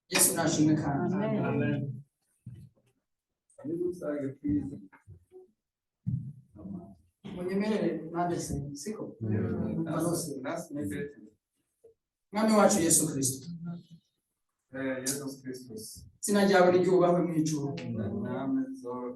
Yesu nashimwe kandi. Amen. Jesus sei gepriesen. Munyemerere nanjye siko. Lass mich beten. Mwami wacu Yesu Kristo, Herr Jesus Christus, izina ryawe niryubahwe mu ijuru, dein Name soll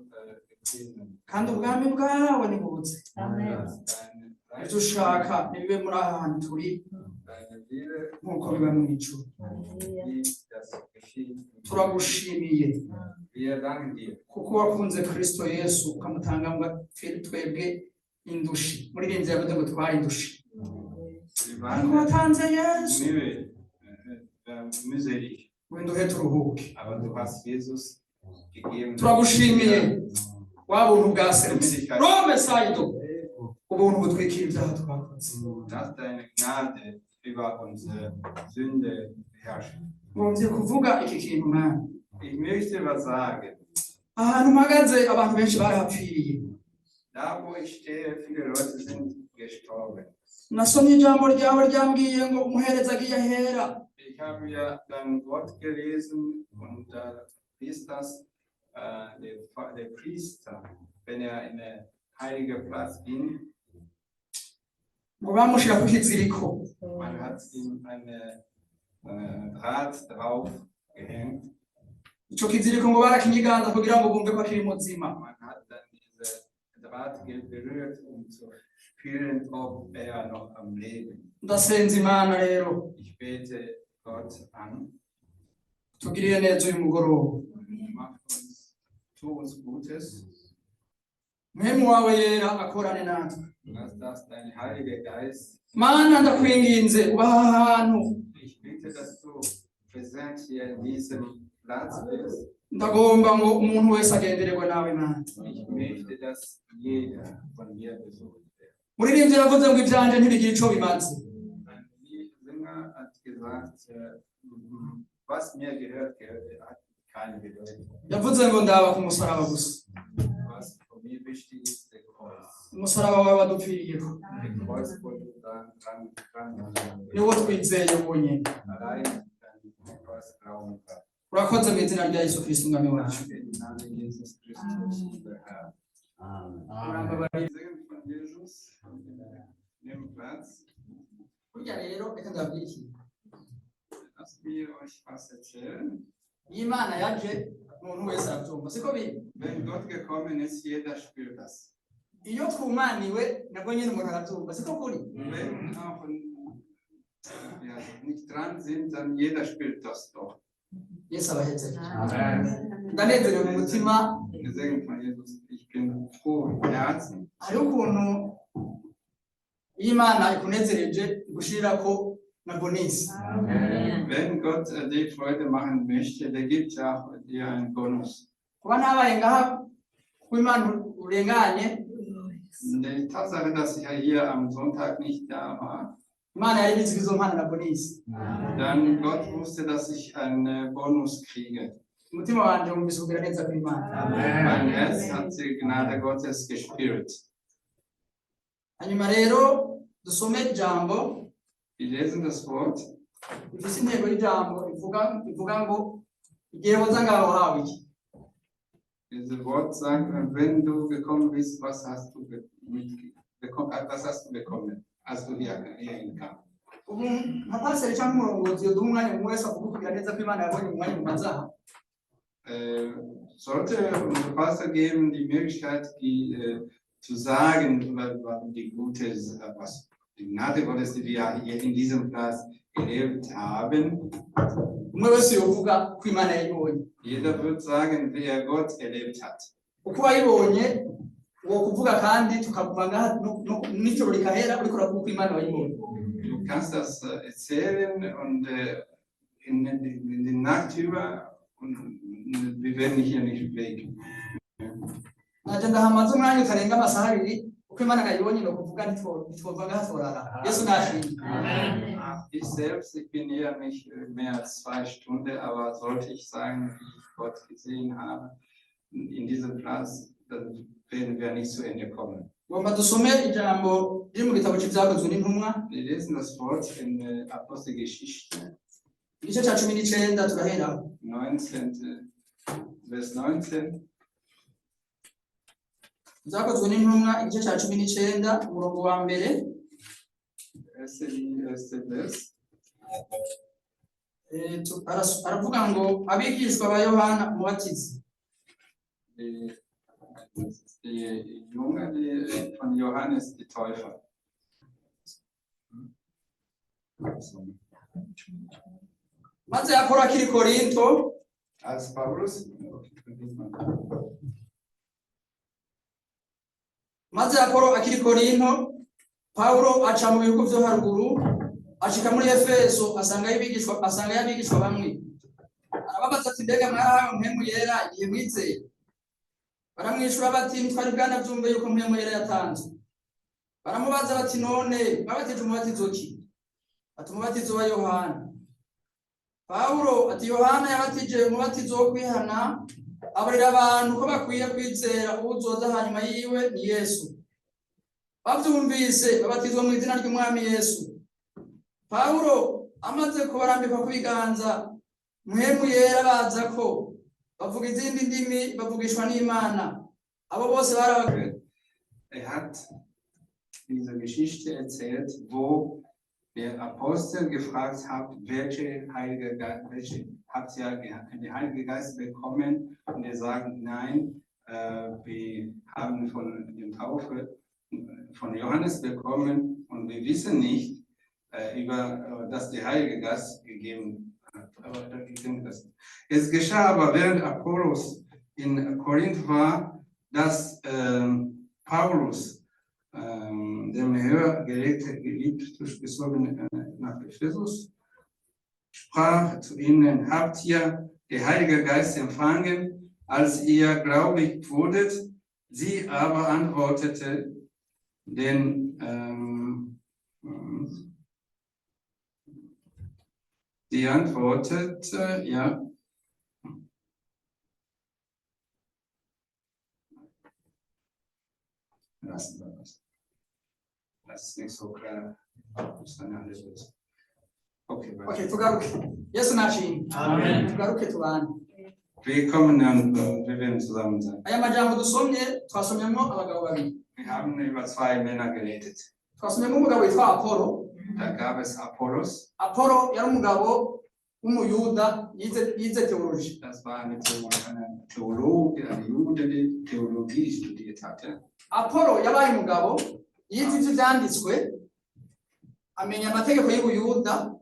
gepriesen. kandi ubwami bwawe nibuze. Amen. Dass deine Reich, Ibyo ushaka nibibe muri aha hantu turi deine Wille, nk'uko biba mu ijuru. Hallelujah. wie das geschieht im Himmel. Turagushimiye Wir danken dir, kuko wakunze Kristo Yesu ukamutanga ngo apfire twebwe indushi. Muririmbyi yavuze ngo twari indushi, Wir ariko waren watanze Yesu müde, mühselig, ngo induhe turuhuke. Aber du hast Jesus gegeben. Turagushimiye wa buntu bwaserutse rome sayido, ubuntu butwikira ibyaha twakoze. Dass deine Gnade über unsere Sünde herrscht. Ngombye kuvuga iki kintu, Mwami. Ich möchte was sagen. Ahantu mpagaze abantu benshi barahapfiriye. Da, wo ich stehe, viele Leute sind gestorben. Nasomye ijambo ryawe ryambwiye ngo umuhereza agiye ahera, Ich habe ja dein Wort gelesen und da ist das, der Priester, wenn er in den heiligen Platz ging, ngo bamushyira ku kiziriko. Man hat ihm eine Draht drauf gehängt. Ico kiziriko ngo barakinyiganza kugira ngo bumve ko akiri muzima. Man hat dann diese Draht berührt, um zu spüren, ob er noch am Leben. Ndasenza Imana rero, Ich bete Gott an. tugirire neza uyu mugoroba. Mach uns, tu uns Gutes. Mpwemu wawe yera akorane natwe. Lass das dein Heiliger Geist. Mana, ndakwinginze uba aha hantu. Ich bitte, dass du präsent hier in diesem Platz bist. Ndagomba ngo umuntu wese agendererwe nawe, Mana. Ich möchte, dass jeder von dir besucht wird. Muririmbyi yavuze ngo ivyanje ntibigira ico bimaze. Ein Sänger hat gesagt, was mir gehört, gehört, hat keine Bedeutung. Yavuze ngo ndaba ku musaraba gusa. Was für mich wichtig ist, der Kreuz. Umusaraba wawe wadupfiriyeko, Der Kreuz, wo du dran niwo twizeye wonyene. allein an Kreuz glauben kannst. Urakoze mu izina rya Yesu Kristo umwami wacu. Danke im Namen Jesus Christus, unser Herr. Murambabarire. Segen von Jesus, nimm Platz. Burya rero reka ndababwire ikintu. Lasst mir euch was erzählen. Iyo Imana yaje umuntu wese arabyumva, siko biri? Wenn Gott gekommen ist, jeder spürt das. Iyo twumaniwe nabwo nyine umuntu arabyumva, siko kuri? Wenn auch ja, nicht dran sind, dann jeder spürt das doch. Yesu abahetse. Amen. Ndanezerewe mu mutima. Der Segen von Jesus. Ich bin froh im Herzen. Hariho ukuntu iyo Imana ikunezereje igushirako na bonus. Amen. Wenn Gott dir Freude machen möchte, der gibt ja auch dir einen Bonus. Kuba ntabaye ngaha kuba Imana urenganye, Die Tatsache, dass ich ja hier am Sonntag nicht da war, Imana yari ibizi ko izompana na bonus. Dann Gott wusste, dass ich einen Bonus kriege. Umutima wanje wumvise kugira neza kw'Imana. Mein Herz hat die Gnade Gottes gespürt. Hanyuma rero dusome ijambo Wir lesen das Wort. rifise intego y'ijambo ivuga ngo igihe woza ngaho wahawe iki? Dieses Wort sagt, wenn du gekommen bist, was hast du bekommen, was hast du bekommen, als du hierhin kamst? Ubu nka pasiteri cyangwa umurongozi yoduha umwanya umuntu wese avuga ukugira neza kw'Imana yabonye mu mwanya mumaze aha. Sollte unser Pastor geben die Möglichkeit, zu sagen, was die gute, was die Gnade Gottes, die wir hier in diesem Platz erlebt haben. Umwe wese yovuga ko Imana yayibonye. Jeder wird sagen, wie er Gott erlebt hat. Uko wayibonye wo kuvuga kandi tukaguma ngaha nijoro rikahera uriko uravuga uko Imana wayibonye. Du kannst das erzählen und in die Nacht über und wir werden hier nicht weg. Naje ndahamaze umwanya utarenga amasaha 2 uko Imana nayibonye ni ukuvuga ntitwova ngaha tworara. Yesu nashimye. Ich selbst, ich bin hier nicht mehr als 2 Stunden, aber sollte ich sagen, wie ich Gott gesehen habe, in diesem Platz, dann werden wir nicht zu Ende kommen. Ngomba dusome ijambo riri mu gitabo c'Ivyakozwe n'Intumwa, Wir lesen das Wort in der Apostelgeschichte, Igice cya 19 turahera. 19. Vers 19. Ibyakozwe n'Intumwa, igice cya 19, umurongo wa mbere. Erste, die erste Vers. Aravuga ngo abigishwa ba Yohana Umubatizi. Das ist die Jünger, die von Johannes die Täufer. So. Maze Apolo akiri Korinto, Als Paulus, okay, lies mal. Maze Apolo akiri Korinto, Pawulo aca mu bihugu vyo haruguru, ashika muri Efeso, asangayo abigishwa bamwe. Arababaza ati: "Mbega mwarahawe Mpwemu Yera igihe mwizeye?" Baramwishura bati: "Ntitwari bwanavyumve yuko Mpwemu Yera yatanzwe." Baramubaza bati: "None mwabatije umubatizo ki?" Ati: "Umubatizo wa Yohana." Pawulo ati: "Yohana yabatije umubatizo wo kwihana, abarira abantu ko bakwiye kwizera uwuzoza hanyuma yiwe, ni Yesu. Bavyumvise babatizwa mu izina ry'Umwami Yesu. Pawulo amaze kubarambikwa ku biganza, Mpwemu Yera baza ko bavuga izindi ndimi, bavugishwa n'Imana. Abo bose bari Er hat diese Geschichte erzählt, wo der Apostel gefragt hat, welche Heilige Geist, welche habt ihr den Heiligen Geist bekommen? Und er sagt, nein, wir haben von dem Taufe von Johannes bekommen und wir wissen nicht, über, dass der Heilige Geist gegeben hat. Aber ich denke, das. Es geschah aber, während Apollos in Korinth war, dass Paulus, dem höher gelegte, geliebt, durchgezogen nach Ephesus, sprach zu ihnen: "Habt ihr den Heiligen Geist empfangen, als ihr gläubig wurdet?" Sie aber antwortete den, die antwortete, ja, lassen wir das. Das ist nicht so klar. Das ist eine andere. Okay, weiter. Okay, tugaruke. Yesu nashimwe. Amen. Tugaruke tubane. Wir kommen dann, wir werden zusammen sein. Aya majambo dusomye, twasomyemo abagabo babiri. Wir haben über zwei Männer geredet. Twasomyemo umugabo witwa Apolo. Da gab es Apollos, Apolo yari umugabo w'Umuyuda yize teoloji. Das war eine Theologe, eine Jude, die Theologie studiert hatte. Apolo yabaye umugabo yize ivyo vyanditswe, amenya amategeko y'Ubuyuda,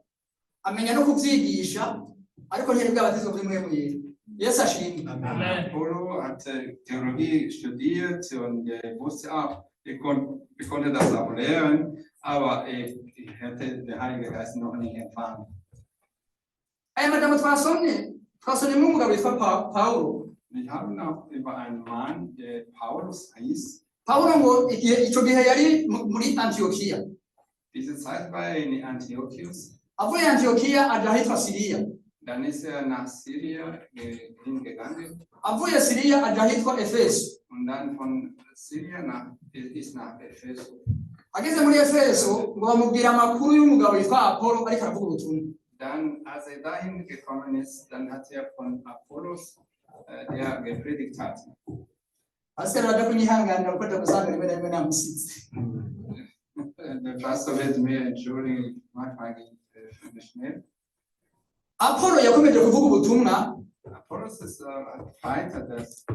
amenya no kuvyigisha, ariko ntiyari bwabatizwe kuri Mpwemu Yera. Yesu ashimwe. Amen. Apollo hatte Theologie studiert und er wusste auch, er konnte das auch lehren, aber er hätte den Heiligen Geist noch nicht empfangen. Aya majambo twasomye, twasomyemo umugabo witwa Pawulo. Wir haben auch über einen Mann, der Paulus hieß. Pawulo ngo igihe ico gihe yari muri Antiyokiya. Diese Zeit war er in Antiochus. Avuye Antiyokiya aja ahitwa Siriya. Dann ist er nach Syria hingegangen Avuye Siriya aja ahitwa Efeso. Und dann von Syria ist nach Ephesus. Ageze muri Efeso ngo bamubwira amakuru y'umugabo witwa Apolo ariko aravuga ubutumwa. Dann, als er dahin gekommen ist, dann hat er von Apollos, der gepredigt hat. Pasiteri araja kunyihanganira kuko ndagusanga rimwe na rimwe namusitse. Der Pastor wird mir entschuldigen, manchmal geht schnell. Apolo yakomeje kuvuga ubutumwa. Apollos ist weiter das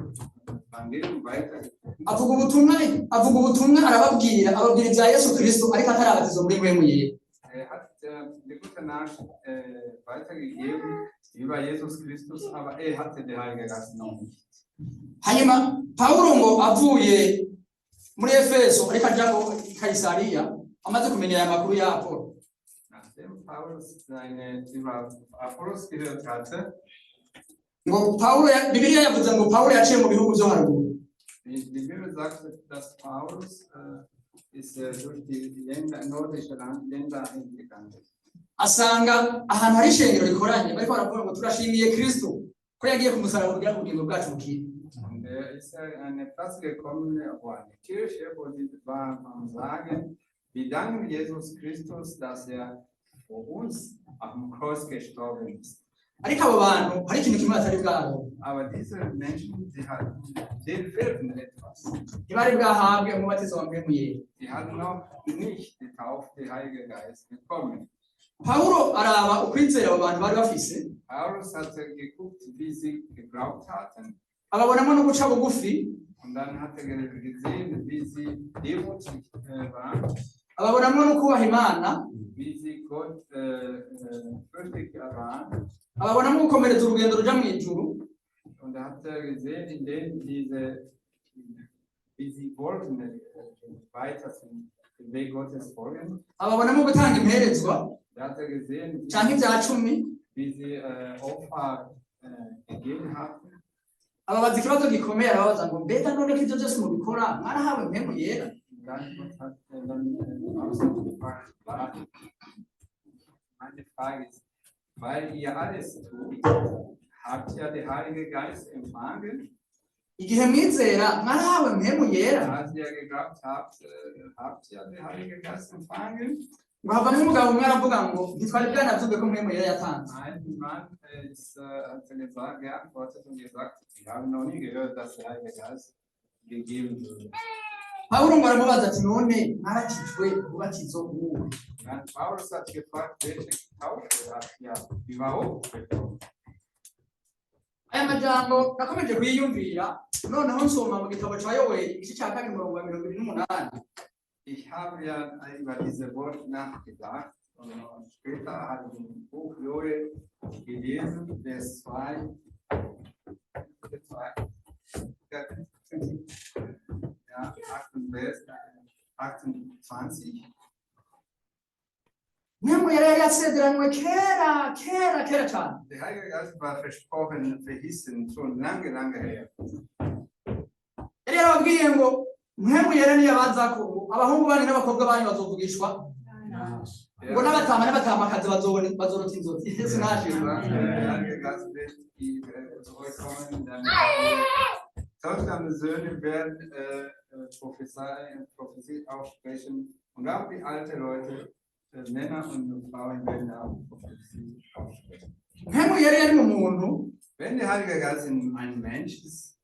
Evangelium weiter. Avuga ubutumwa, arababwira, ababwira ibya Yesu Kristo, ariko atarabatizwa muri Mpwemu Yera. Er hat die gute Nachricht weitergegeben über Jesus Christus, aber er hatte den Heiligen Geist noch nicht. Hanyuma Pawulo ngo avuye muri Efeso ariko aja ngo i Kayisariya, amaze kumenya aya makuru ya Apolo, Nachdem Paulus über Apollos gehört hatte, ngo Pawulo Bibiliya yavuze ngo Pawulo yaciye mu bihugu byo haruguru. die Bibel sagt, dass Paulus ist durch die Länder, nordische Länder hingegangen. Asanga ahantu hari ishengero rikoranye, bariko baravuga ngo: "Turashimiye Kristo ko yagiye ku musaraba kugira ngo ubugingo bwacu bukire." Und er ist an einen Platz gekommen, wo eine Kirche, wo sie waren am Sagen: "Wir danken Jesus Christus, dass er vor uns am Kreuz gestorben ist. Ariko abo bantu hari ikintu kimwe batari bwabo. Aber diese Menschen, sie hatten, denen fehlten etwas. Ntibari bwahabwe umubatizo wa Mpwemu Yera. Die hatten noch nicht die Taufe der Heilige Geist bekommen. Pawulo araba ukwizera abo bantu bari bafise. Paulus hatte geguckt, wie sie geglaubt hatten. Ababonamo no guca bugufi. Und dann hat er gesehen, wie sie demutig waren, Ababonamo no kubaha Imana. Wie sie Gott fürchtig waren. Ababonamo gukomereza urugendo ruja mu ijuru. Und er hat gesehen, in denen diese, wie sie wollten, weiter zum dem Weg Gottes folgen. Ababonamo gutanga imperezwa Da hat er gesehen, canke ibya cumi. Wie sie Opfer gegeben hatten. Ababaza ikibazo gikomeye, arababaza ngo mbega none ko ivyo byose mubikora mwarahawe Mpwemu Yera? Und dann hat dann Paulus hat gefragt, meine Frage ist, weil ihr alles tut, habt ihr den Heiligen Geist empfangen? Igihe mwizera mwarahawe Mpwemu Yera? Als ihr geglaubt habt, habt ihr den Heiligen Geist empfangen? Ngo havamo umugabo umwe aravuga ngo ntitwari bwanavuge ko Mpwemu Yera yatanze. Ein Mann hat gesagt, geantwortet und gesagt, wir haben noch nie gehört, dass der Heilige Geist gegeben wurde. Pawulo ngo aramubaza ati none mwarakijwe umubatizo wuwe? Und dann Paulus hat gefragt, welche Taufe habt ihr überhaupt bekommen? Aya majambo nakomeje kuyiyumvira, noneho nsoma mu gitabo ca Yoweri igice ca kabiri umurongo wa 28. Ich habe ja über diese Wort nachgedacht und später habe ich im Buch Joel gelesen, Vers 2, 2, ja, 8, Vers 28. Mpwemu Yera yari yasezeranywe kera kera kera cane. Der Heilige Geist war versprochen, verhießen, schon lange, lange her. Yari yarababwiye ngo Mpwemu Yera niyabazako ngo abahungu banyu n'abakobwa banyu bazovugishwa ngo n'abatama n'abatamakazi bazobona bazorota inzozi. Yesu nashimwe. Der Heilige Geist wird zu euch kommen, dann Töchter und Söhne werden Prophezie aussprechen und auch die alten Leute, Männer und Frauen werden auch Prophezie aussprechen. Mpwemu Yera yari mu muntu, Wenn der Heilige Geist in einem Mensch ist,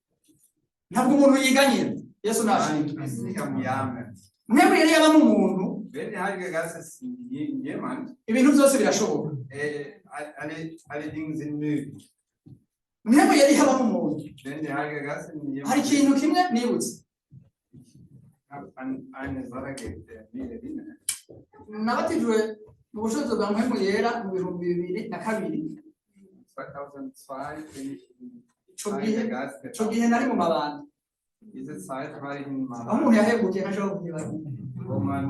ntabwo umuntu yiganyira. Yesu nashimwe. dann ist nicht am Jammern. Mpwemu Yera yaba mu muntu, Wenn der Heilige Geist ist in jemand, ibintu byose birashoboka. Alle Dinge sind möglich. Mpwemu Yera yaba mu muntu, Wenn der Heilige Geist in jemand hari ikintu kimwe nibutse. Ich habe an eine Sache mir erinnert. Nabatijwe mu bushobozi bwa Mpwemu Yera mu 2002. 2002 bin ich im Ico gihe Heiligen Geist ico gihe nari mu mabanda, Diese Zeit war ich in aho umuntu Malawi, yahegukiye ntashobora kubyibagira. Wo man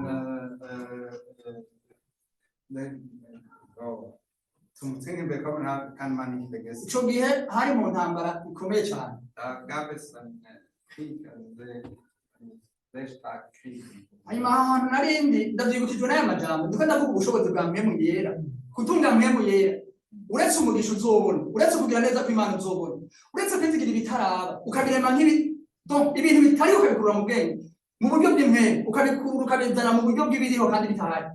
ne, oh, zum Trinken bekommen hat, kann man nicht vergessen. Ico gihe hari mu ntambara ikomeye cyane. Da gab es einen Krieg, einen sehr starken Krieg. Hanyuma aha hantu narindi ndavyibukijwe n'aya majambo ndiko ndavuga ubushobozi bwa Mpwemu Yera. Kutunga Mpwemu Yera, uretse umugisha uzobona, uretse kugira neza kw'Imana uzobona, uretse kwizigira ibitaraba ukabirema nk'ibi, donc ibintu bitari ukabikurura mu bwenge mu buryo bw'impwemu, ukabikurura ukabizana mu buryo bw'ibiriho kandi bitahari.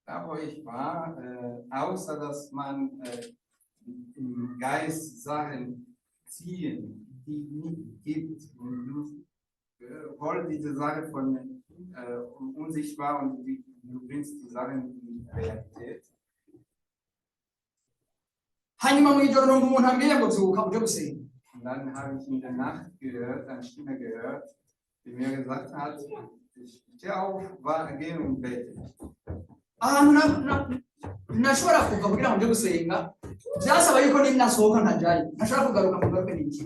Da, wo ich war, außer dass man im Geist Sachen ziehen, die nicht gibt. Und du hol diese Sache von unsichtbar und du bringst die Sachen in die Realität. Hanyuma mu ijoro numva umuntu ambwiye ngo byuka uje gusenga. Und dann habe ich in der Nacht gehört, eine Stimme gehört, die mir gesagt hat, ich steh auf, geh und bete. Ahantu nashobora kuva kugira ngo nje gusenga byasaba yuko ninasohoka ntajayo ntashobora kugaruka ngo ngaruke n'iki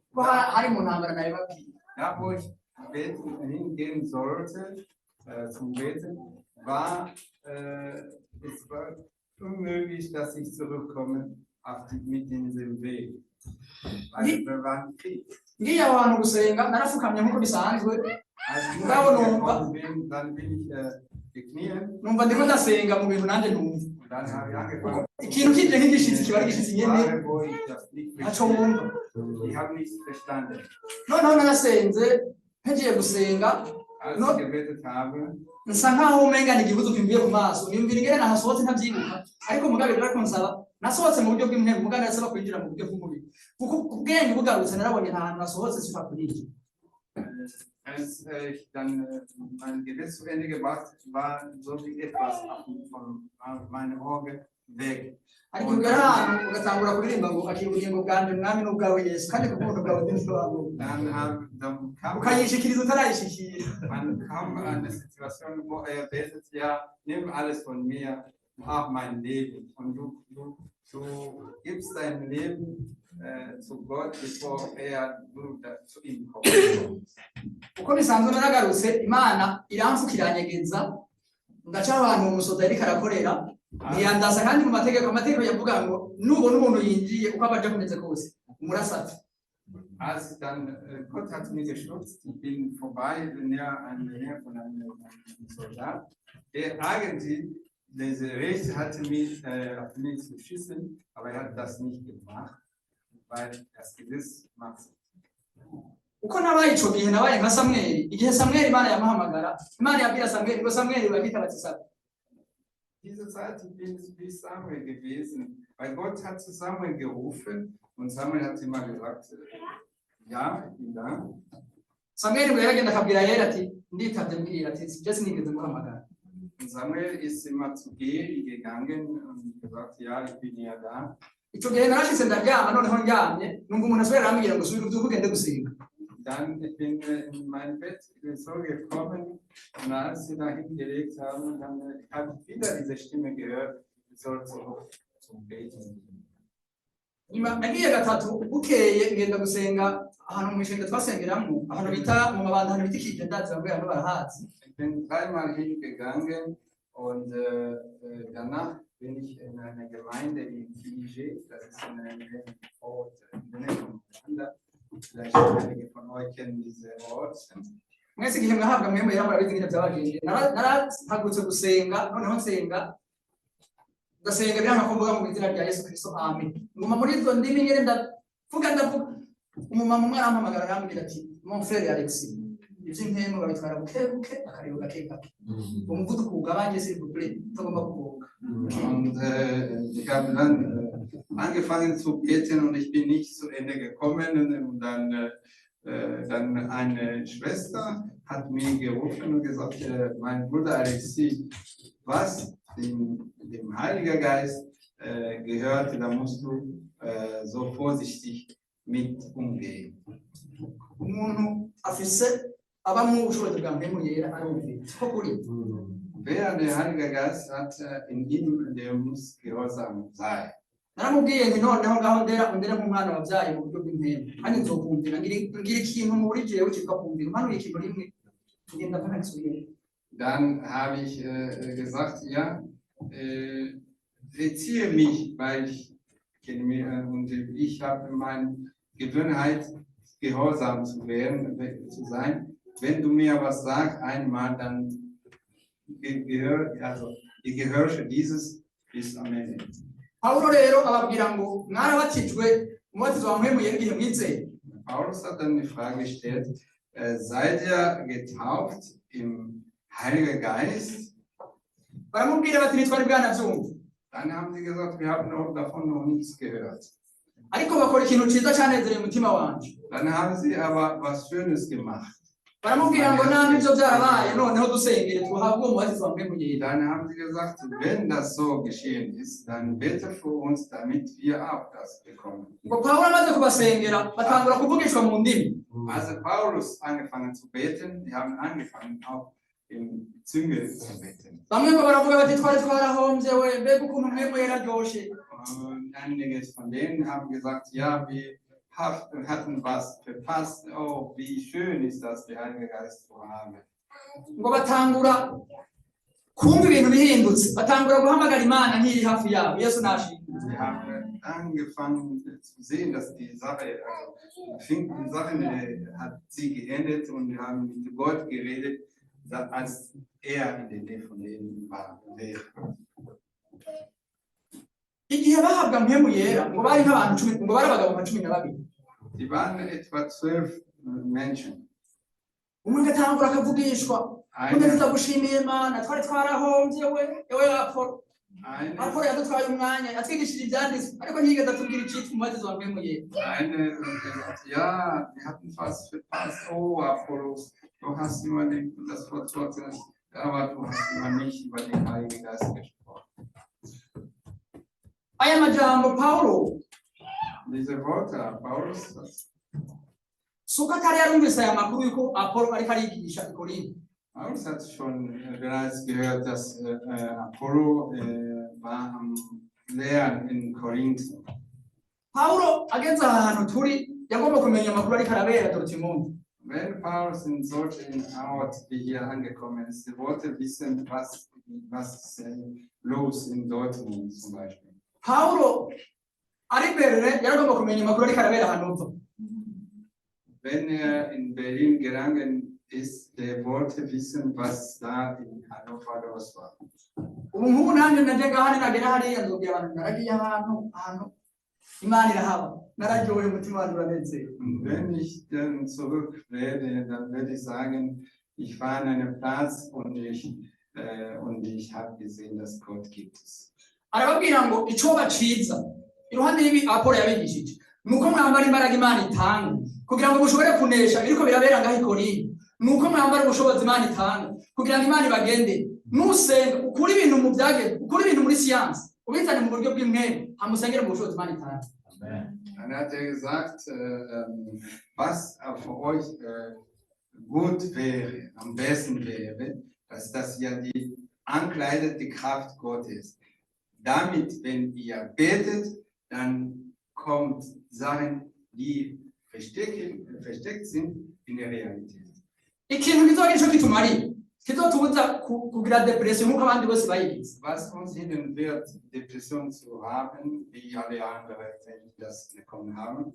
kuko hari mu ntambara nabibabwiye. Da, wo ich beten, hingehen sollte, zum Beten, es war unmöglich, dass ich zurückkomme mit diesem Weg. Weil wir waren Krieg. Ngiye aho hantu gusenga narafukamye nk'uko bisanzwe. Als ich Bravo, gekommen bin, dann bin ich gekniet Numva ndiko ndasenga mu bintu nanjye numva und dann habe ich angefangen. Ikintu kije nk'igishitsi kiba ari igishitsi nyene. Sprache, wo ich das nicht Ntaco verstehe. wumva. Ich habe nichts verstanden. Noneho narasenze ntegiye gusenga. Als No. ich gebetet habe, Nsa nkaho umenga ni igihuzu kimvuye ku maso, niyumvira ingene nahasohotse ntabyibuka, ariko mugabe rero nsaba nasohotse mu buryo bw'impwemu, mugabe ndasaba kwinjira mu buryo bw'umubiri, kuko ubwenge bugarutse narabonye nta hantu nasohotse sishobora kurinjira. Als ich dann mein Gebet zu Ende gebracht, war so wie etwas von meinem Auge weg. Ariko ugera ahantu ugatangura kuririmba ngo akira ubugingo bwanje mwami n'ubwawe Yesu kandi ku bw'ubuntu bwawe ndinsobanura Dann kam ukayishikiriza utarayishikira. Man kam an eine Situation, wo er betet, ja, nimm alles von mir, auch mein Leben. Und du gibst dein Leben zu Gott, bevor du da zu ihm kommst. Uko bisanzwe naragarutse, Imana iramfuka iranyegeza, ndaca ahantu umusoda yariko arakorera ntiyandasa, kandi mu mategeko amategeko yavuga ngo nubona umuntu yinjiye uko aba aje kumeze kose umurasate. Als ich dann, Gott hat mir geschützt, ich bin vorbei, näher an der Nähe von einem Soldat, der eigentlich diese Recht hatte, auf mich zu schießen, aber er hat das nicht gemacht, weil das Gesetz macht. Uko nabaye ico gihe nabaye nka Samweli igihe Samweli Imana yamuhamagara, Imana yabwira Samweli ngo Samweli, bakita bati sabe. Diese Zeit, ich bin wie Samuel gewesen, weil Gott hat zu Samuel gerufen und Samuel hat immer gesagt, ja, ich bin da. Samweli ngo yaragenda akabwira Yeli ati nditavye mbwira, ati je sinigeze nguhamagara. Und Samuel ist immer zu Eli gegangen und gesagt, ja, ich bin ja da. Ico gihe narashitse ndaryama, noneho ndyamye numva umuntu asubira arambwira ngo subira uvyuke ugende gusenga. Dann, ich bin in mein Bett so gekommen und als sie da hingelegt haben, dann habe ich wieder diese Stimme gehört, ich soll zurück zum Beten gehen. Nyuma nagiye gatatu, bukeye ngenda gusenga ahantu mu ishengero twasengeramwo ahantu bita mu mabanda, ahantu bita ikije, ndazi bamwe bamwe barahazi. Ich bin dreimal hingegangen und danach bin ich in einer Gemeinde in Kije, das ist in einem Ort in der Nähe von Ruanda. Vielleicht einige von euch kennen diese Ort. Mwese igihe mwahabwa Mpwemu Yera murabizi ingene vyabagendeye. Narahagurutse gusenga, noneho nsenga ndasenga biranka ko mvuga mu izina rya Yesu Kristo amen, nguma muri izo ndimi nyene ndavuga ndavuga. Umumama umwe arampamagara arambwira ati mon frère Alexis, ivy'impwemu babitwara buke buke, akariro gake gake, umuvuduko ugabanye s'il vous plaît, utagomba kugonga. Und ich habe dann angefangen zu beten und ich bin nicht zu Ende gekommen. Und dann eine Schwester hat mir gerufen und gesagt, mein Bruder Alexis, was dem Heiligen Geist gehört, da musst du so vorsichtig mit umgehen. Umuntu afise abamwo ubushobozi bwa Mpwemu Yera arumvira siko kuri. Wer der Heilige Geist hat in ihm, der muss gehorsam sein. Naramubwiye nti noneho ngaho ndera undere nk'umwana wabyaye mu buryo bw'impwemu kandi nzokumvira, ngira ngira ikintu muri jewe cyitwa kumvira, umpanuye ikintu rimwe ngenda mpaka nsubire. Dann habe ich gesagt, ja, erziehe mich, weil ich kenne mich und ich habe meine Gewohnheit, gehorsam zu werden, zu sein. Wenn du mir was sagst, einmal, dann also ich gehöre dieses bis am Ende. Pawulo rero ababwira ngo mwarabatijwe umubatizo wa Mpwemu Yera igihe mwizeye? Paulus hat dann die Frage gestellt, seid ihr getauft im Heiligen Geist? Baramubwira bati ntitwari bwanavyumva. Dann haben sie gesagt, wir haben davon noch nichts gehört. Ariko bakora ikintu ciza canezereye umutima wanje. Dann haben sie aber was Schönes gemacht. Baramubwira ngo namwe ivyo vyarabaye, noneho dusengere tuhabwe uwo mubatizo wa Mpwemu Yera. Dann haben sie gesagt, wenn das so geschehen ist, dann bete für uns, damit wir auch das bekommen. Ngo Pawulo amaze kubasengera batangura kuvugishwa mu ndimi. Als Paulus angefangen zu beten, die haben angefangen auch in Zunge zu beten. Bamwe ngo baravuga bati twari twarahombye we, mbega ukuntu Mpwemu Yera aryoshe. Und einige von denen haben gesagt, ja, wir hatten was verpasst. Oh, wie schön ist das, den Heiligen Geist zu haben. Ngo batangura kumva ibintu bihindutse, batangura guhamagara Imana nk'iri hafi yabo. Yesu nashimwe. Sie haben angefangen zu sehen, dass die Sache, also die Sache hat sie geändert und wir haben mit Gott geredet, als er in der Nähe von denen war, wäre. Igihe bahabwa Mpwemu Yera ngo bari nk'abantu cumi, ngo bari abagabo nka 12. Die waren etwa 12 Menschen. Umwe agatangura akavugishwa undi Einer, tutagushimiye Mana, twari twarahombye we ewe Apolo. eine, Apolo yadutwaye umwanya, yatwigishije ibyanditswe, ariko ntiyigeze atubwira icitwa umubatizo wa Mpwemu Yera. Eine sagt, ja, wir hatten fast verpasst. Oh, Apollos, du hast immer das Wort Gottes, aber du hast immer nicht über den Heiligen Geist gesprochen. Aya majambo Pawulo Diese Worte, Paulus, das, si uko atari yarumvise aya makuru yuko Apolo ariko arigisha i Korinto. Paulus hat schon bereits gehört, dass Apollo war am Lehren in Korinth. Pawulo ageze aha hantu turi yagomba kumenya amakuru ariko arabera Dortmund. Wenn Paulus in solch einem Ort wie hier angekommen ist, er wollte wissen, was ist los in Dortmund zum Beispiel. Pawulo ari Berlin yaragomba kumenya amakuru ariko arabera Hannover. Wenn er in Berlin gegangen ist, der wollte wissen, was da in Hannover los war. Ubu nk'ubu nanjye naje ngaha, ninagera hariya nzobwira abantu naragiye ahantu Imana irahaba, nararyohewe, umutima wanjye uranezerewe. Und wenn ich dann zurück werde, dann werde ich sagen, ich war an einem Platz und ich habe gesehen, dass Gott gibt es. Arababwira ngo icoba ciza iruhande y'ibi Apolo yabigishije ni uko mwambara imbaraga Imana itanga kugira ngo mushobore kunesha ibiriko birabera ngaho i Korinto, ni uko mwambara ubushobozi Imana itanga kugira ngo Imana ibagende. Nusenga ukure ibintu mu byageze, ukure ibintu muri siyansi, ubizane mu buryo bw'impwemu, hamusengere mu bushobozi Imana itanga. Dann hat er gesagt, was für euch gut wäre, am besten wäre, dass das ja die ankleidet die Kraft Gottes. Damit, wenn ihr betet, dann kommt Sachen, die versteckt sind, in der Realität. Ikintu kizogira ico kitumariye kizotubuza kugira dépression nk'uko abandi bose bayigize. Was uns hindern wird, Depression zu haben, wie alle anderen, die das bekommen haben,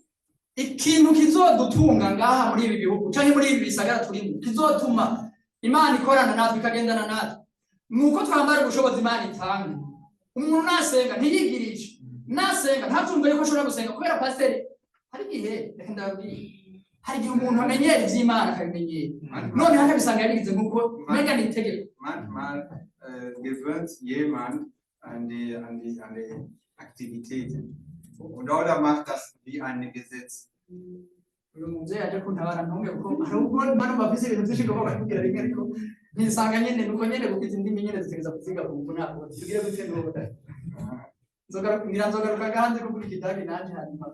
Ikintu kizodutunga ngaha muri ibi bihugu canke muri ibi bisagara turimo, kizotuma Imana ikorana natwe ikagendana natwe, ni uko twambara ubushobozi Imana itanga. Umuntu nasenga ntiyigirishe, nasenga ntatumve yuko ashobora gusenga kubera pasiteri. Hari igihe, reka ndababwire, hari igihe umuntu amenyera ivy'Imana akabimenyera, manchmal, noneho akabisanga yabigize nk'uko umenga ni itegeko. Manchmal gewöhnt jemand an die Aktivitäten. Und oder macht das wie ein Gesetz. Uyu muvyeyi aje kuntabara ntunge, kuko hari ubwo mba numva mfise ibintu vyinshi ngomba kubwira rimwe, ariko nisanga nyene nuko nyene, kuko izi ndimi nyene zitegereza kuziga ku ntabwo tugire gute n'ubu nzogaruka, ngira nzogaruka hanze kugura ikidagi nanje, hanyuma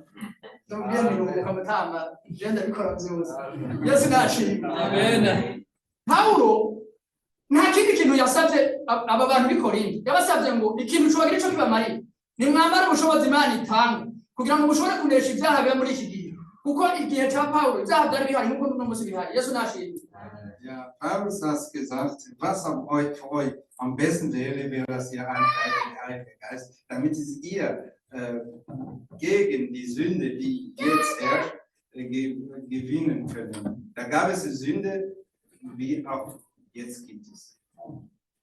ndamubwira ntiruhuka mutama, je ndabikora vyose. Yesu nashimwe. Amen. Pawulo nta kindi kintu yasabye aba bantu b'i Korinto. Yabasabye ngo ikintu cobagira ico kibamariye nimwambare ubushobozi Imana itanga kugira ngo mushobore kunesha ibyaha biba muri iki gihe, kuko igihe ca Pawulo ibyaha byari bihari nk'uko n'uno munsi bihari. Yesu nashimwe. Ja, Paulus hat gesagt, was für euch am besten wäre, wäre, dass ihr ankleidet den Heiligen Geist, damit es ihr gegen die Sünde, die jetzt herrscht, gewinnen können. Da gab es die Sünde, wie auch jetzt gibt es.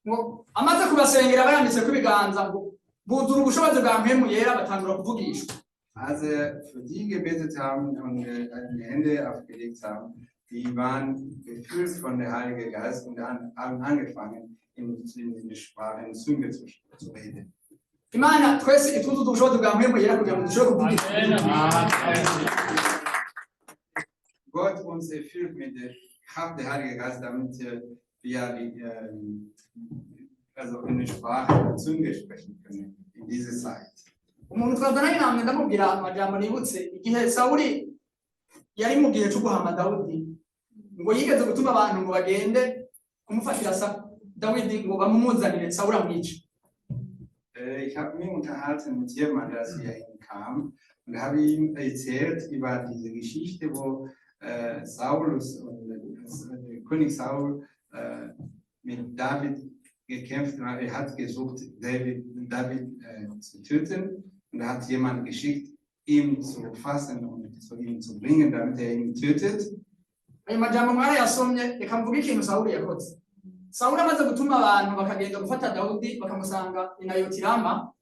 Ngo amaze kubasengera barambitse ibiganza, ngo buzura ubushobozi bwa Mpwemu Yera, batangura kuvugishwa. Als er für die gebetet haben und die Hände aufgelegt haben, die waren gefüllt von der Heilige Geist und haben angefangen, in der Sprache, in Zunge zu reden. Imana twese ituzuze ubushobozi bwa Mpwemu Yera kugira ngo dushobore kuvugisha. Gott uns erfüllt mit der Kraft der Heilige Geist, damit wir die, also in der Sprache der Zunge sprechen können in dieser Zeit. Umuntu twazananye namwe ndamubwira amajambo nibutse igihe Sawuli yari mu gihe cyo guhama Dawudi, ngo yigeze gutuma abantu ngo bagende kumufatira sa Dawidi ngo bamumuzanire, Sawuli amwice. Ich habe mich unterhalten mit jemandem, als wir kam, und habe ihm erzählt über diese Geschichte, wo Saulus und König Saul mit David gekämpft hat. Er hat gesucht, David zu töten, und er hat jemanden geschickt, ihn zu fassen und zu ihm zu bringen, damit er ihn tötet. Ayo majambo mwarayasomye. Reka mvuge ikintu Sawuli yakoze. Sawuli amaze gutuma abantu bakagenda gufata Dawudi, bakamusanga i Nayoti Rama,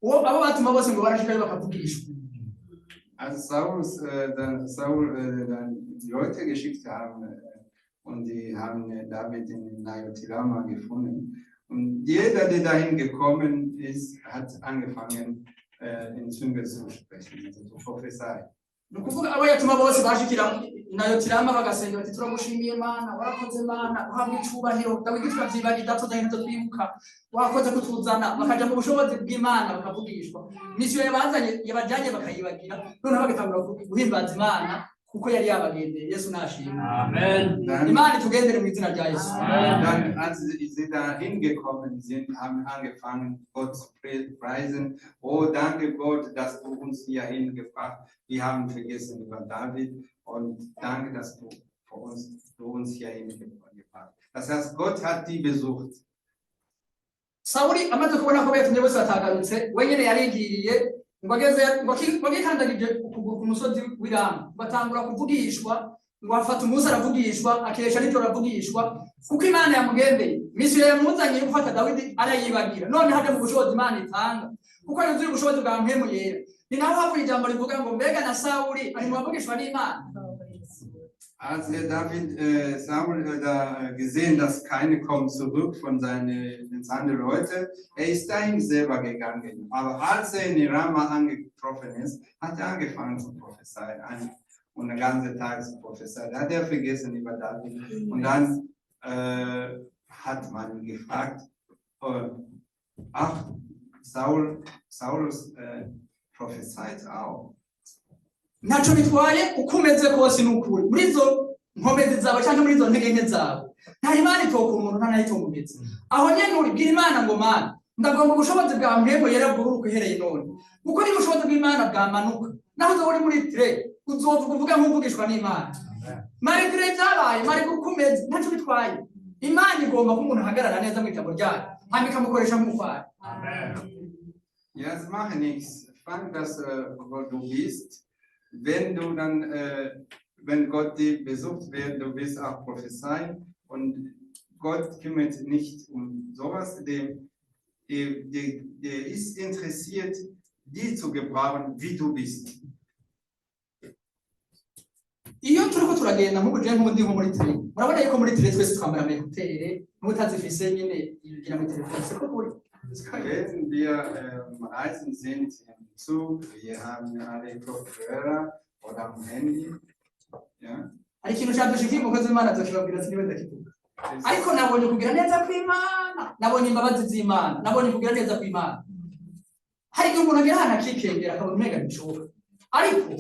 uwo abo batuma bose ngo barashikayo bakavugishwa. Als Saulus, dann, Saul dann die Leute geschickt haben Und die haben David in Najoth Rama gefunden. Und jeder, der dahin gekommen ist, hat angefangen, in Zunge zu sprechen, also zu prophezeien. Ni ukuvuga abo yatuma bose bashikira Nayoti Rama bagasenga bati turagushimiye Mana, warakoze Mana, uhabwa icubahiro. Dawidi turavyibagira, tuzanye ntavyo twibuka, wakoze kutuzana. Bakaja mu bushobozi bw'Imana bakavugishwa, misiyo yabazanye yabajanye bakayibagira, noneho bagatangura guhimbaza Imana kuko yari yabagendeye. Yesu nashimwe. Amen. Dann, Imana itugendere mu izina rya Yesu. dann, als sie da hingekommen sind, haben angefangen, Gott zu preisen. Oh, danke Gott, dass du uns hierhin gebracht. Wir haben vergessen über David und danke, dass du für uns, du uns hierhin gebracht. Das heißt, Gott hat die besucht. Sawuli amaze kubona ko betumye bose batagarutse, wenyine yarigiriye ngo ageze ngo agikandagije ukuguru ku musozi w'i Rama ngo atangura kuvugishwa, ngo afata umunsi aravugishwa, akesha nijoro aravugishwa, kuko Imana yamugendeye. Misiyo yamuzanye yo gufata Dawidi arayibagira, none haje mu bushobozi Imana itanga kuko yuzuye ubushobozi bwa Mpwemu Yera. Ni naho havuye ijambo rivuga ngo mbega na Sawuli ari mu bavugishwa n'Imana? Als er David, Saul da gesehen, dass keine kommen zurück von seine Leute, er ist dahin selber gegangen. Aber als er in Rama angetroffen ist, hat er angefangen zu prophezeien und den ganzen Tag zu prophezeien. Da hat er vergessen über David. Und dann hat man gefragt, ach, Saulus prophezeit auch. Ntaco bitwaye uko umeze kose, ni ukuri muri izo nkomezi zawe cyangwa muri izo ntege nke zawe, nta Imana itokura umuntu, nta nayo itomumetse. Aho nyene uri bwira Imana ngo Mana, ndagomba ubushobozi bwa Mpwemu Yera bwururuka uhereye none, kuko niba ubushobozi bw'Imana bwamanuka, naho uzoba uri muri train uzovuga uvuga nk'uvugishwa n'Imana, malgré byabaye, malgré uko umeze, ntacyo bitwaye. Imana igomba ko umuntu ahagarara neza mu ijambo ryayo, hanyuma ikamukoresha nk'umufari. Ja, es macht nichts. Fang das, wo du bist. Wenn du dann, wenn Gott dich besucht wird, du wirst auch prophezeien. Und Gott kümmert sich nicht um sowas. Der ist interessiert, die zu gebrauchen, wie du bist. Iyo turiko turagenda nk'ubu, je nk'ubu ndi nko muri train, murabona yuko muri train twese twambara ama écouteurs, n'utazifise nyene yigira muri telefone, siko kuri? Wenn wir am Reisen sind im Zug, wir haben alle Kopfhörer oder am Handy. Ja. Hari ikintu cadushikiye, umukozi w'Imana azokibabwira, siniwe ndakivuga, ariko nabonye kugira neza kw'Imana, nabonye imbabazi z'Imana, nabonye kugira neza kw'Imana. Hari igihe umuntu agera ahantu akikengera, akabona umenga ntibishoboka, ariko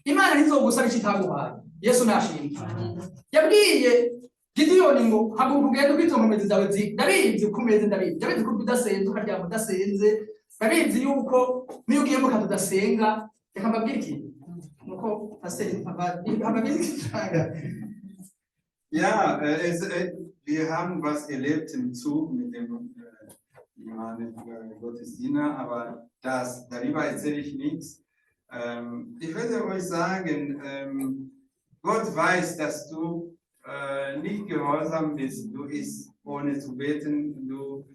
Imana ntizogusaba icyo itaguhaye. Yesu nashimwe. Yabwiye Gidiyoni ngo haguruka ugende ubwo izo nkomezi zawe ndabizi uko umeze, ndabizi, ndabizi ko udasenze ukaryama udasenze, ndabizi yuko niyo ugiye mu kazi udasenga. Reka mbabwire ikintu, nuko pasiteri mbabwire ikintu. Ja, wir haben was erlebt im Zug mit dem meinem Gottesdiener, aber darüber erzähle ich nichts. Ich werde euch sagen, Gott weiß, dass du nicht gehorsam bist, du isst ohne zu beten, du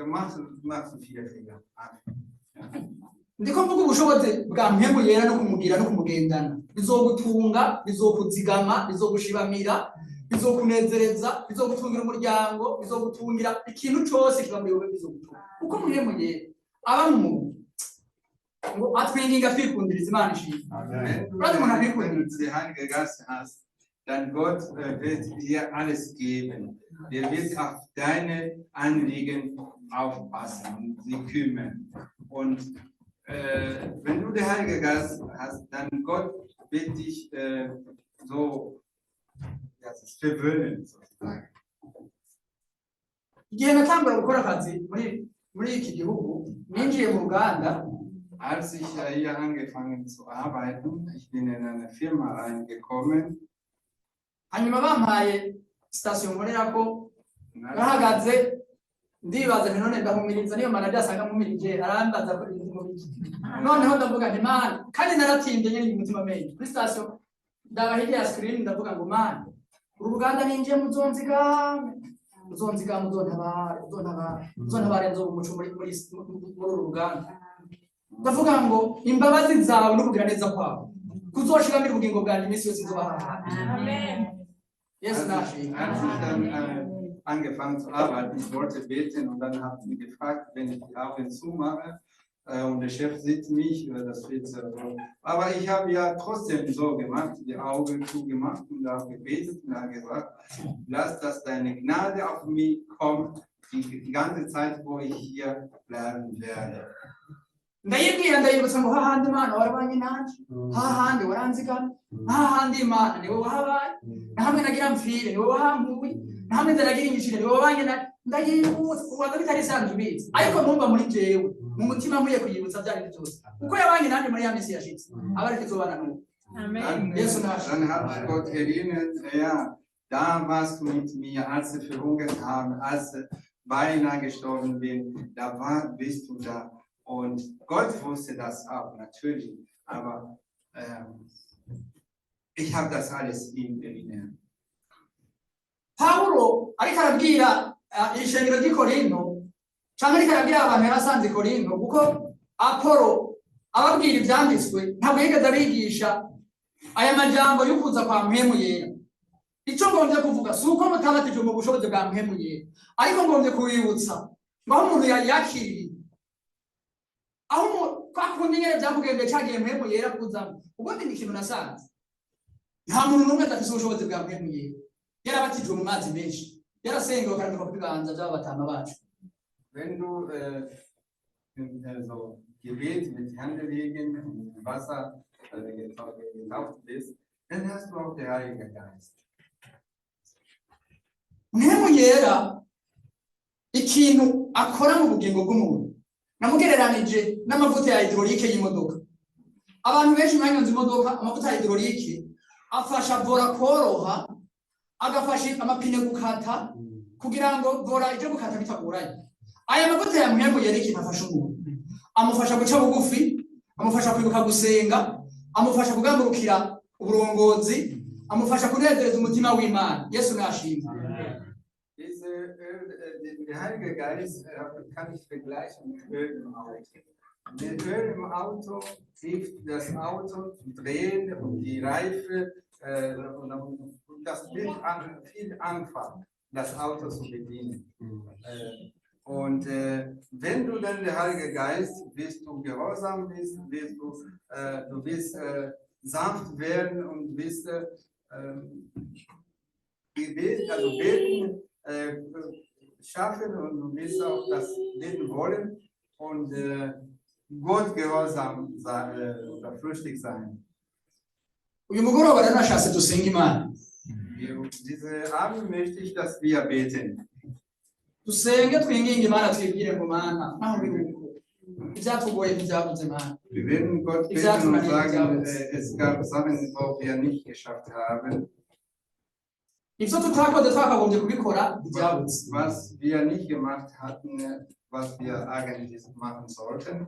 machst viele Fehler. Ja. Ndiko mvuga ubushobozi bwa Mpwemu Yera no kumugira no kumugendana bizogutunga, bizokuzigama, bizogushibamira, bizokunezereza, bizogutungira umuryango, bizogutungira ikintu cose kiba muri wowe, bizogutunga kuko Mpwemu Yera aba mu muntu ngo atwinginga twikundiriza. Imana ishimwe. Wenn du, Warte mal, Herr wenn du den Heiligen Geist hast, dann Gott wird dir alles geben. Der wird auf deine Anliegen aufpassen und sich kümmern. Und wenn du den Heiligen Geist hast, dann Gott wird dich so, ja, verwöhnen, sozusagen. Igihe natangura gukora akazi muri iki gihugu, ninjiye mu ruganda. Als ich hier angefangen zu arbeiten, ich bin in eine Firma reingekommen. Hanyuma bampaye sitasiyo nkorerako, nahagaze ndibaza nti none ndahumiriza, niyo manager asanga mpumirije arambaza ko ndi mu biki. Noneho ndavuga nti Mana, kandi naratimbye nyine umutima menshi kuri sitasiyo, ndaba hirya ya screen, ndavuga ngo Mana, uru ruganda ninjiye muzonzigame, muzonzigame, uzontabare, uzontabare, uzontabare, nzoba umuco muri uru ruganda. Ndavuga ngo imbabazi zawe no kugira neza kwawe kuzoshiramira ubugingo bwanjye iminsi yose nzoba aha hantu. Amen. Yesu Als ich, nashimwe. Als ich dann angefangen zu arbeiten, ich wollte beten und dann hat sie gefragt, wenn ich die Augen zumache und der Chef sieht mich, das wird so. Aber ich habe ja trotzdem so gemacht, die Augen zugemacht und habe gebetet und habe gesagt, lass, dass deine Gnade auf mich kommt, die ganze Zeit, wo ich hier bleiben werde. Ndayibwira, ndayibutsa ngo hahandi Imana warabanye nanje, hahandi waranzigama, hahandi Imana niwe wahabaye, na hamwe nagira mpfire niwe wahampuye, na hamwe nzaragira inyishire niwe wabanye na ndayibutsa. Ubanza bitari isanzwe ubizi, ariko numva muri jewe mu mutima nkwiye kuyibutsa bya bintu byose uko yabanye nanjye muri ya minsi yashize, aba ariko izobana n'ubu. Dann, Yesu nashimwe. Dann hat mich Gott erinnert, ja, da warst du mit mir, als sie verhungert haben, als ich beinahe gestorben bin, da bist du da. Und Gott wusste das auch, natürlich, aber ich habe das alles ihm erinnert. Pawulo ariko arabwira ishengero ry'i Korinto, canke ariko arabwira abantu yari asanze i Korinto, kuko Apolo ababwira ivyanditswe ntabwo yigeze abigisha aya majambo y'ukuza kwa Mpwemu Yera. Ico ngombye kuvuga si uko mutabatijwe mu bushobozi bwa Mpwemu Yera, ariko ngombye kubibutsa ngo aho umuntu yakiriye, aho kwa kundi nyene vyakugendeye cagiye Mpwemu Yera kuzamo. Ubundi ni ikintu nasanze, nta muntu n'umwe adafise ubushobozi bwa Mpwemu Yera yarabatijwe mu mazi menshi, yarasengewe akarambikwa ku biganza by'aba batama bacu. Wenn du also Gebet mit Händelegen und Wasser getauft bist, dann hast du auch den Heiligen Geist. Mpwemu Yera ikintu akora mu bugingo bw'umuntu namugereranije n'amavuta ya hydraulique y'imodoka. Abantu benshi mwanyonze imodoka, amavuta ya hydraulique afasha volant koroha, agafasha amapine gukata kugira ngo volant ije gukata bitagoranye. Aya mavuta ya Mpwemu Yera ikintu afasha umuntu, amufasha guca bugufi, amufasha kwibuka gusenga, amufasha kugambukira uburongozi, amufasha kunezereza umutima w'Imana. Yesu nashimwe. Diese Öl, der Heilige Geist kann ich vergleichen mit Öl im Auto. Mit Öl im Auto hilft das Auto zu drehen und die Reife und das wird viel einfach, das Auto zu bedienen. Und wenn du dann der Heilige Geist wirst du gehorsam bist, du wirst sanft werden und wirst Gebet, also beten, schaffen und du wirst auch das beten wollen und Gott gehorsam sein oder fürchtig sein. Uyu mugoroba rero nashatse dusenga Imana. Diese Abend möchte ich, dass wir beten. Dusenge, twinginge Imana, twibwire ngo Mana, naho biri uko, ibyatugoye ntibyabuze, Mana. Wir werden Gott Exactly, beten und meine sagen, Examples. Es gab Sachen, wo wir nicht geschafft haben. Ibyo tutakoze twakagombye kubikora ntibyabuze. Was wir nicht gemacht hatten, was wir eigentlich machen sollten,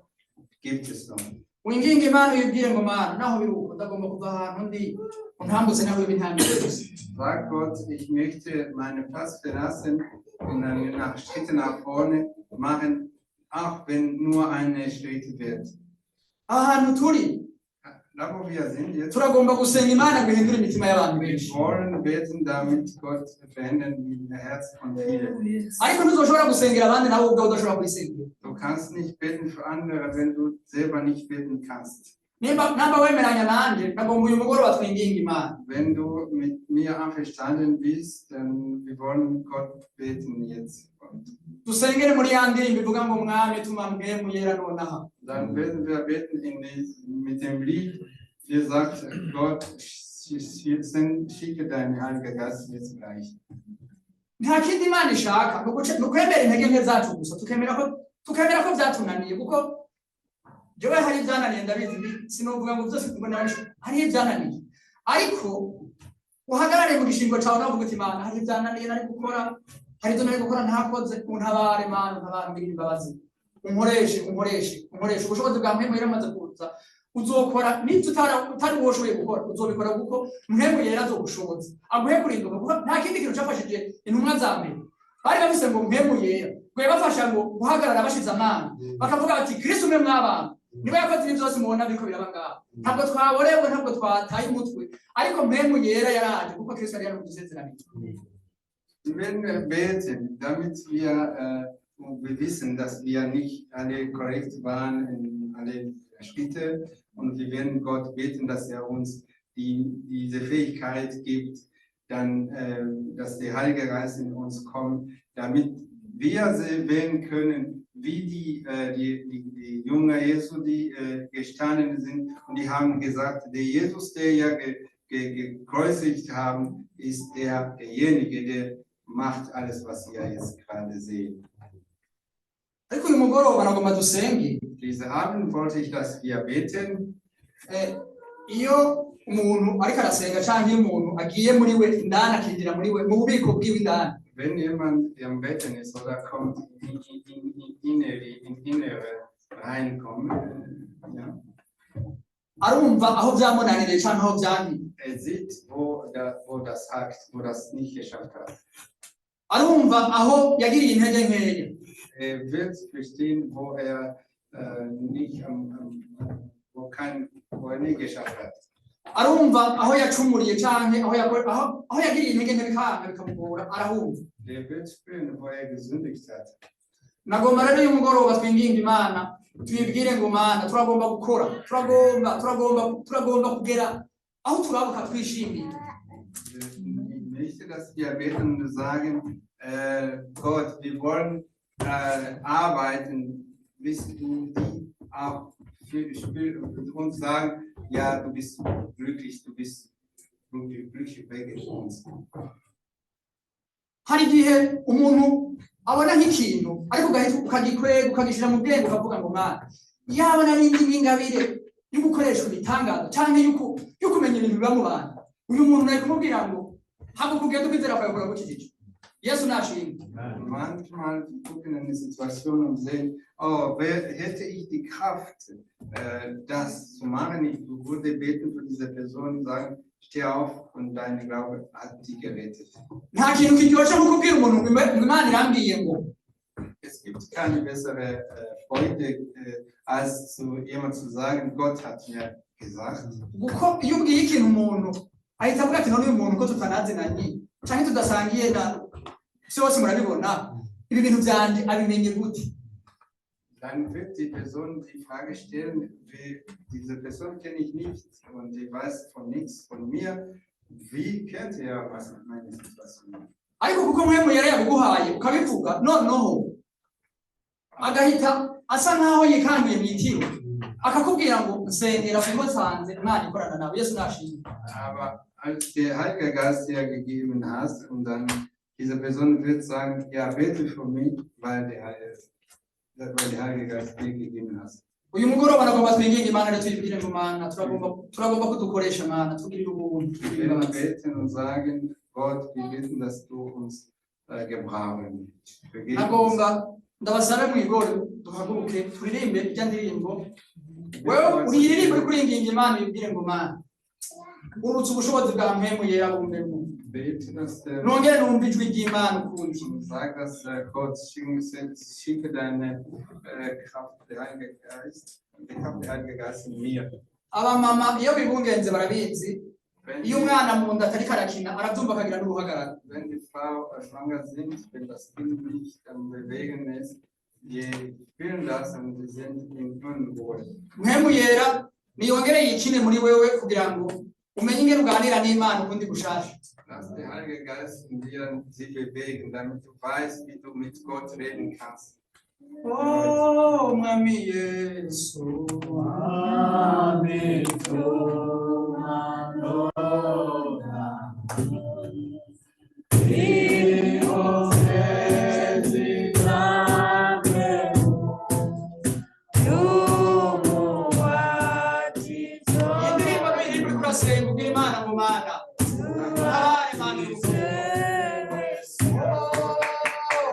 gibt es noch. Winginge Imana, wibwire ngo Mana, naho biri uko, ndagomba kuva ahantu ndi untambutse naho ibi intambwe gusa. Sag Gott, ich möchte meinen Platz verlassen und dann nach Schritte nach vorne machen, auch wenn nur eine Schritt wird. Aha hantu turi, Da, wo wir sind jetzt, turagomba gusenga Imana ngo ihindure imitima y'abantu wir benshi. Wollen beten, damit Gott verändert das Herz von vielen. Ariko ntuzoshobora gusengera abandi nawe ubwawe udashobora kwisengera. Du kannst nicht beten für andere, wenn du selber nicht beten kannst. Nimba namba wemeranya nanje, nagomba uyu mugoroba twinginga Imana. Wenn du mit mir einverstanden bist, dann wir wollen Gott beten jetzt. Und Dusengere muri ya ndirimbo ivuga ngo Mwami tuma Mpwemu Yera nonaha. dann werden wir beten mit dem Lied, der sagt, Gott, schicke deinen Heiligen Geist jetzt gleich. Nta kindi Imana ishaka ni ni ukwemera intege nke zacu gusa, tukemera ko byatunaniye, kuko jewe hari ibyananiye, ndabizi. Sinovuga ngo byose ngo hari ibyananiye, ariko uhagarare mu gishingo cyawe nawe uvuga uti Imana, hari ibyananiye nari gukora, hari ibyo nari gukora ntakoze, untabare Mana, untabare, ungirire imbabazi, unkoreshe, unkoreshe, unkoreshe. Ubushobozi bwa Mpwemu Yera amaze kuza, uzokora n'ibyo utari woshoboye gukora, uzobikora kuko Mpwemu Yera azogushoboza aguhe kurinduka, kuko nta kindi kintu cyafashije intumwa za mbere bari bafise ngo Mpwemu Yera ngo yabafasha ngo guhagarara bashize amanga, bakavuga bati Kristo umwe mw'abantu. Niwe yakoze ibi byose mubona biriko biraba ngaha. Ntabwo twaborewe, ntabwo twataye umutwe, ariko Mpwemu Yera yaraje kuko Kristo yari yaradusezeraniye. Wir werden beten, damit wir wissen, dass wir nicht alle korrekt waren in alle Schritte, und wir werden Gott beten, dass er uns diese Fähigkeit gibt, dann, dass der Heilige Geist in uns kommt, damit wir sehen können, wie die Jünger Jesu, die gestanden sind und die haben gesagt, der Jesus, der ja gekreuzigt haben, ist derjenige, der macht alles, was ihr jetzt gerade seht. Ariko uyu mugoroba nagomba dusenge. Diese Abend wollte ich, dass wir beten. Iyo umuntu ariko arasenga canke iyo umuntu agiye muri we indani, akinjira muri we mu bubiko bwiwe indani, Wenn jemand am Beten ist oder kommt in Innere reinkommt, ja, arumva aho vyamunaniriye canke aho vyankiye. Er sieht, wo das hakt, wo das nicht geschafft hat. Arumva aho yagiriye intege nkeya. Er wird verstehen, wo er nicht am, am, wo kein, wo er nicht geschafft hat. Arumva aho yacumuriye canke aho yagiriye intege nke bikanga bikamugora, arahumva. Er wird spüren, wo er gesündigt hat. Nagomba rero uyu mugoroba twinginga Imana, tuyibwire ngo: Mana, turagomba gukora, turagomba kugera aho turabuka twishimiye. Ich möchte, dass wir beten und sagen, Gott, wir wollen arbeiten, bis du die auch für uns sagen, ja, du bist glücklich, du bist glücklich, glücklich wegen uns. Hari igihe umuntu abona nk'ikintu, ariko ugahita ukagikwega, ukagishyira mu bwenge, ukavuga ngo: Mwana, yaba nari ndi n'ingabire yo gukoresha ibitangaza canke yo kumenya ibintu biba mu bantu, uyu muntu nari kumubwira ngo: haguruka ugende, ukwizera kwawe kuragukijije. Yesu nashimwe. Manchmal gucken in eine Situation und sehen, oh, hätte ich die Kraft, das zu machen, ich würde beten für diese Person und sagen, steh auf und dein Glaube hat dich gerettet. Nta kintu kiryoshe nko kubwira umuntu ngo Imana irambwiye ngo. Es gibt keine bessere Freude, als zu jemand zu sagen, Gott hat mir gesagt. Kuko iyo ubwiye ikintu umuntu, ahita avuga ati: none uyu muntu ko tutanazinanye canke tudasangiye na byose, murabibona, ibi bintu vyanje abimenye gute? Dann wird die Person die Frage stellen, wie, diese Person kenne ich nicht und die weiß von nichts von mir. Wie kennt er was meine Situation? Ariko kuko Mpwemu Yera yabiguhaye ukabivuga, noneho agahita asa nkaho yikanguye mu itiro, akakubwira ngo: nsengera kuko nsanze Imana ikorana nawe. Yesu nashimwe. Aber als der Heilige Geist dir gegeben hast und dann diese Person wird sagen, ja, bete für mich, weil der Heilige Geist dir gegeben hast. Uyu mugoroba nagomba twinginga Imana rero, tuyibwire ngo: Mana, turagomba kudukoresha, Mana, tugirire ubuntu, Wir tugirire werden imbabazi. Beten und sagen, Gott, wir beten, dass du uns gebrauchen. Vergib uns. Nagomba ndabasabe mwigore duhaguruke turirimbe ijya ndirimbo. Wewe uyiririmbe uriko uringinga Imana, uyibwire ngo: Mana, urutse ubushobozi bwa Mpwemu Yera bumbemo, Bete, dass der nongere numva ijwi ry'Imana ukundi. Sag, dass Gott schicke deine Kraft, der Heilige Geist, die Kraft der Heilige Geist in mir. Abamama iyo bibungenze barabizi. Wenn Iyo umwana mu nda atariko arakina, arabyumva akagira n'uruhagarara. Wenn die Frau schwanger sind, wenn das Kind nicht am Bewegen ist, die spüren das und sie sind in Unruhe. Mpwemu Yera niyongere yikine muri wewe kugira ngo umenye ingene uganira n'Imana ukundi gushasha. Lass der Heilige Geist in dir sich bewegen, damit du weißt, wie du mit Gott reden kannst. Oh, Mwami Yesu. Mwami tuma nona. Ihose zizambe y'umubatizo. Iyi ndirimbo nuyiririmba uriko urasenga, ubwira Imana ngo: Mana, tabare, Mana. Oh,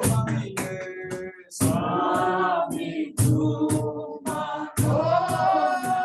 Mwami Yesu. Mwami tuma nona.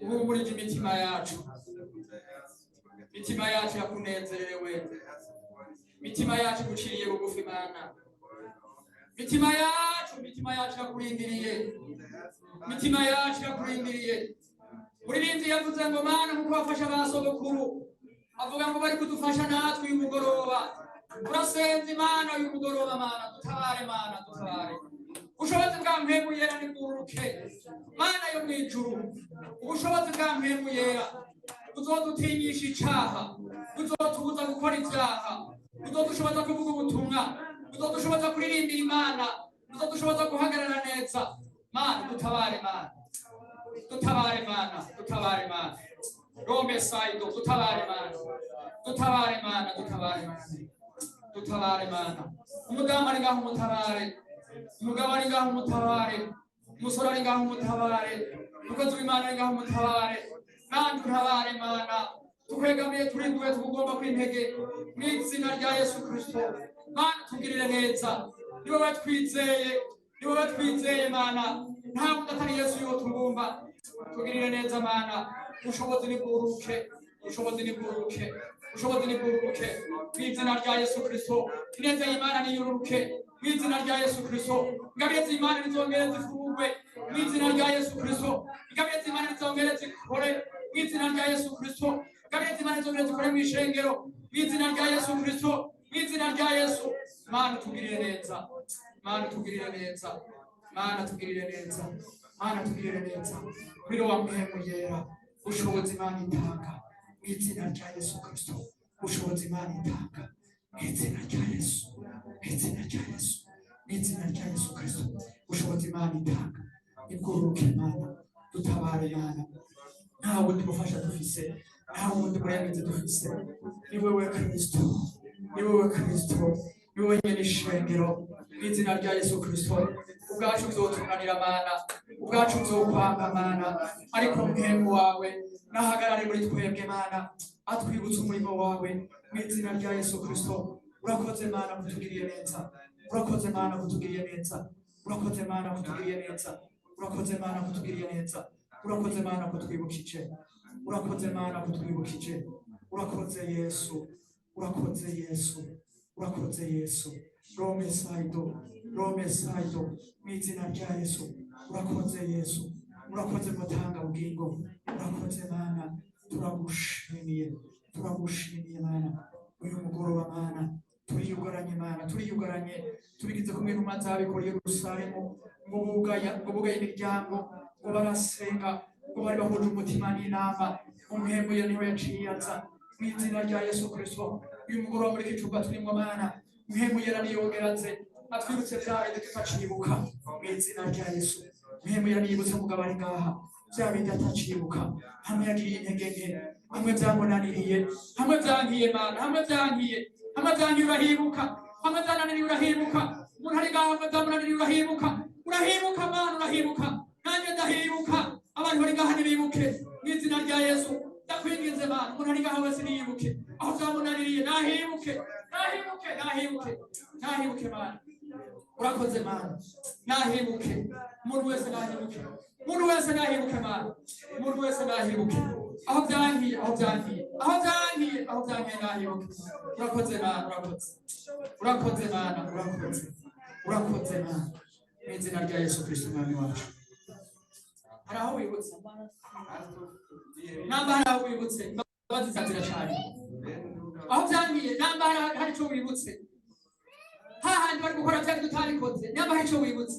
Uhumurije imitima yacu. Imitima yacu yakunezerewe. Imitima yacu iguciriye bugufi, Mana. Imitima yacu, imitima yacu yakurindiriye. Imitima yacu yakurindiriye. Muririmbyi yavuze ngo: "Mana, nkuko wafasha ba sogokuru," avuga ngo bari kudufasha natwe uyu mugoroba. Turasenze, Imana, uyu mugoroba, Mana, dutabare, Mana, dutabare. Ubushobozi bwa Mpwemu Yera nibwururuke, Mana yo mu ijuru. Ubushobozi bwa Mpwemu Yera buzodutinyisha icaha, buzotubuza gukora ivyaha, buzodushoboza kuvuga ubutumwa, buzodushoboza kuririmbira Imana, buzodushoboza guhagarara neza. Mana, dutabare, Mana, dutabare, Mana, dutabare, Mana. Rome saido, dutabare, Mana, dutabare, Mana, dutabare, Mana, dutabare, Mana. Umudamu ari ngaho umutabare, umugabo ari ngaho umutabare, umusore ari ngaho umutabare, umukozi w'Imana ari ngaho umutabare. Nanjye untabare, Mana. Tukwegamiye, turinduwe, tukugomba kw'intege mu izina rya Yesu Kristo. Mana, tugirire neza. Ni wowe twizeye, ni wowe twizeye, Mana. Nta wundi atari Yesu yo tubumva. Tugirire neza, Mana. Ubushobozi nibwuruke, ubushobozi nibwuruke, ubushobozi nibwuruke mu izina rya Yesu Kristo. Ineza y'Imana niyururuke mu izina rya Yesu Kristo. Ingabire z'Imana nizongere zifungurwe mu izina rya Yesu Kristo. Ingabire z'Imana nizongere zikore mu izina rya Yesu Kristo. Ingabire z'Imana nizongere zikore mu ishengero mu izina rya Yesu Kristo, mu izina rya Yesu. Mana, tugirire neza. Mana, tugirire neza. Mana, tugirire neza. Mana, tugirire neza. Muri wa Mpwemu Yera, ubushobozi Imana itanga mu izina rya Yesu Kristo, ubushobozi Imana itanga mu izina rya Yesu, mu izina rya Yesu, mu izina rya Yesu Kristo, ubushobozi Imana itanga nibwuruke. Mana, dutabare. Mana, nta wundi mufasha dufise, nta wundi murengezi dufise, ni wewe Kristo, ni wewe Kristo, ni wowe nyene ishengero. Mu izina rya Yesu Kristo, ubwacu uzotunanira, Mana, ubwacu uzokwanga, Mana, ariko Mpwemu wawe nahagarare muri twebwe, Mana, atwibutse umurimo wawe mu izina rya Yesu Kristo. Urakoze, Mana, kutugiriye neza. Urakoze, Mana, kutugiriye neza. Urakoze, Mana, kutugiriye neza. Urakoze, Mana, kutugiriye neza. Urakoze, Mana, kutwibukije. Urakoze, Mana, kutwibukije. Urakoze, Yesu. Urakoze, Yesu. Urakoze, Yesu. Rome saido, rome saido, mu izina rya Yesu. Urakoze, Yesu. Urakoze, mutanga bugingo. Urakoze, Mana. Turagushimiye, turagushimiye, Mana. Uyu mugoroba, Mana, turiyugaranye, Mana, turiyugaranye, tubigize kumwe n'intumwa zabikoreye Yerusalemu, ngo bugaye imiryango, ngo barasenga, ngo bari bahuje umutima n'inama. Umuhembu ye niho yaciye aza. Mu izina rya Yesu Kristo, uyu mugoroba muri iki cyumba turimo, Mana, Mpwemu Yera niyongera aze atwibutse bya bindi tutacibuka mu izina rya Yesu. Mpwemu Yera niyibutse umugabo ari ngaha bya bindi atacibuka, hamwe yagiriye intege nke, hamwe byamunaniriye, hamwe byankiye, Mana, hamwe byankiye, hamwe byankiye urahibuka, hamwe byananiriye urahibuka. Umuntu ari ngaha, hamwe byamunaniriye urahibuka, urahibuka, Mana, urahibuka. Nanjye ndahibuka. Abantu bari ngaha nibibuke mu izina rya Yesu. Ndakwinginze, Mana, umuntu ari ngaha wese niyibuke aho byamunaniriye, nahibuke, nahibuke, nahibuke, nahibuke. Mana, urakoze. Mana, nahibuke. Umuntu wese nahibuke, umuntu wese nahibuke. Mana, umuntu wese nahibuke aho byankiye, aho byankiye, aho byankiye, aho byankiye nahibuke. Urakoze, Mana, urakoze, urakoze, Mana, urakoze, urakoze, Mana. Mu izina rya Yesu Kristo Umwami wacu. Hari aho wibutse? Hast du die Namba hari aho wibutse, imbabazi zawe ziracari. Wenn du da Aho byangiye, namba hari ico wibutse, hahandi bari gukora byari utarikoze, namba hari ico wibutse,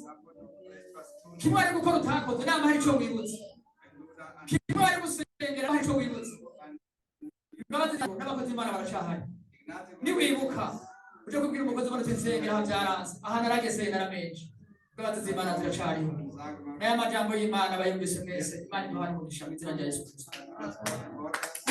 etwas tun, kimwe wari gukora utakoze, namba hari ico wibutse, wenn du da an kimwe wari gusengera, hari ico wibutse, imbabazi zawe n'abakozi b'Imana baracahari. Ignatius Niwibuka uje kubwira umukozi w'Imana uti: "Nsengera aho byaranze, aha narageze narameje." Imbabazi z'Imana ziracariho. Sage mal, N'aya majambo y'Imana bayumvise mwese. Imana imuhane umugisha mu izina rya Yesu Kristo. Das Wort.